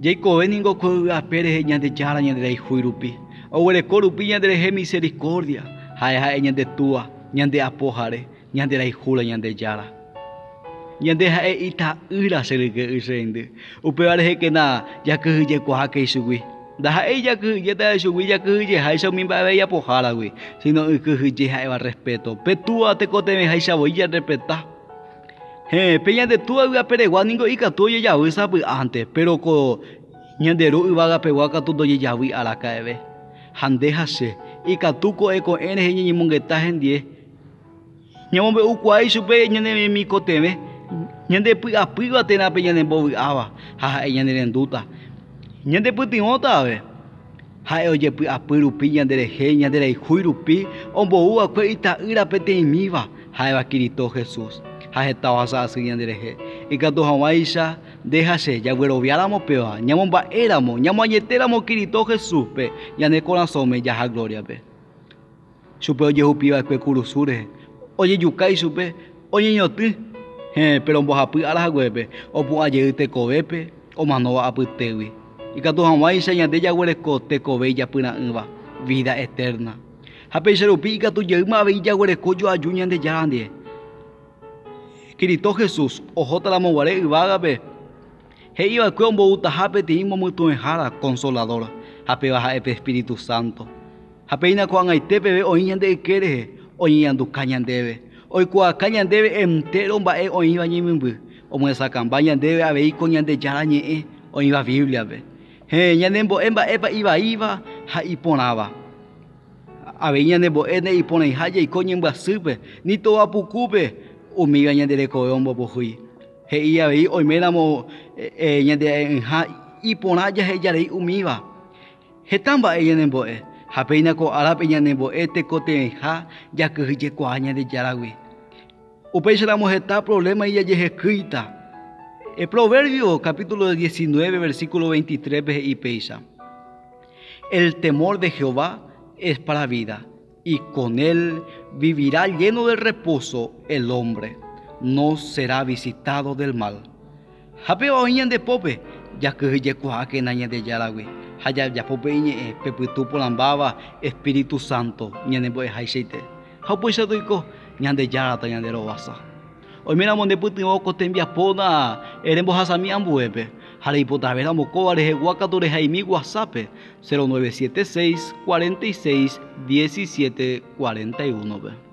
Jaikove ningo ko yvy ape rehe Ñandejára ñanderayhúi rupi, oguereko rupi ñanderehe misericordia, ha'e ha'e ñande Túa, ñande Apohare, ñanderayhúra Ñandejára. Ñande ha'e ita'ýra che ryke'y che reindy, upéva rehekena jakyhyjekuaáke ichugui. Ndaha'éi jakyhyjéta ichugui jakyhyjeháicha umi mba'eve ijapoháragui, sino ykyhyje ha'éva respeto. Pe Túa tekotevẽháicha voi jarrespeta. Héẽ, pe ñande Túa yvyaperegua ningo ikatu ojejavy sapy'ánte, péro ko ñande Ru yvagapegua katu ndojejavýi araka'eve. Ha nde ha che, ikatu ko'ẽ ko'ẽ rehe ñañemongeta hendie. Ñamombe'ukuaa ichupe ñane remikotevẽ, ñande py'apýva térã pe ñanembovy'áva, ha ha'e ñanerendúta. Ñandepytyvõta ave. Ha'e ojepy'apy rupi ñanderehe, ñanderayhúi rupi, ombou va'ekue ita'ýra peteĩmíva, ha'éva Kirito Jesús, ha heta ohasa asy ñanderehe. Ikatu hag̃uáicha nde ha che jagueroviáramo péva, ñamomba'éramo, ñamoañetéramo Kirito Jesúspe ñane korasõme jaha glóriape. Chupe ojehupi va'ekue kurusu rehe, ojejuka ichupe, oñeñotỹ, héẽ, péro mbohapy ára haguépe, opu'ã jey tekovépe omanóva apytégui, ikatu hag̃uáicha ñande jaguereko tekove ijapyra'ỹva, vida eterna. Ha péicha rupi ikatu jeýma avei jaguereko joaju Ñandejára ndive. Kirito Jesús ohótaramo guare yvágape, he'i va'ekue omboutaha peteĩ momytuẽhára, consolador, ha péva ha'e pe Espíritu Santo. Ha péina ko'ag̃aite peve oĩ ñande yke rehe oñeñanduka ñandéve, oikuaaka ñandéve entéro mba'e oĩva ñemimby, omyesakãmba ñandéve avei ko Ñandejára Ñe'ẽ oĩva Bíbliape. Héẽ, ñanembo'e mba'épa ivaíva ha iporãva. Avei ñanembo'e nde'iporãiha jaiko ñembyasýpe, ni tova pukúpe umíva ñande rekove ombopohýi. He'i avei oiméramo ñande'a'e'ỹha iporã jahejarei umíva. Heta mba'e ñanembo'e, ha péina ko árape ñanembo'e tekotevẽha jakyhyjekuaa Ñandejáragui. Upéicharamo heta provléma ijajehekýita. E Proverbio capítulo 19 versículo 23-pe he'i péicha, El temor de Jehová es para vida, y con él vivirá lleno de reposo el hombre, no será visitado del mal. Ha péva oĩ ñande pópe, jakyhyjekuaákena Ñandejáragui ha jajapo pe iñe'ẽ, pe Pytu Porãmbáva, Espíritu Santo, ñanembo'ehaichaite. Ha upéicha toiko, Ñandejára tañanderovasa. Oiméramo nde pytyvõ ko tembiapo na erembohasami ambuépe, ha reipotavéramo kóva rehegua katu rehaimi WhatsApp-pe 0976 46 17 41-pe.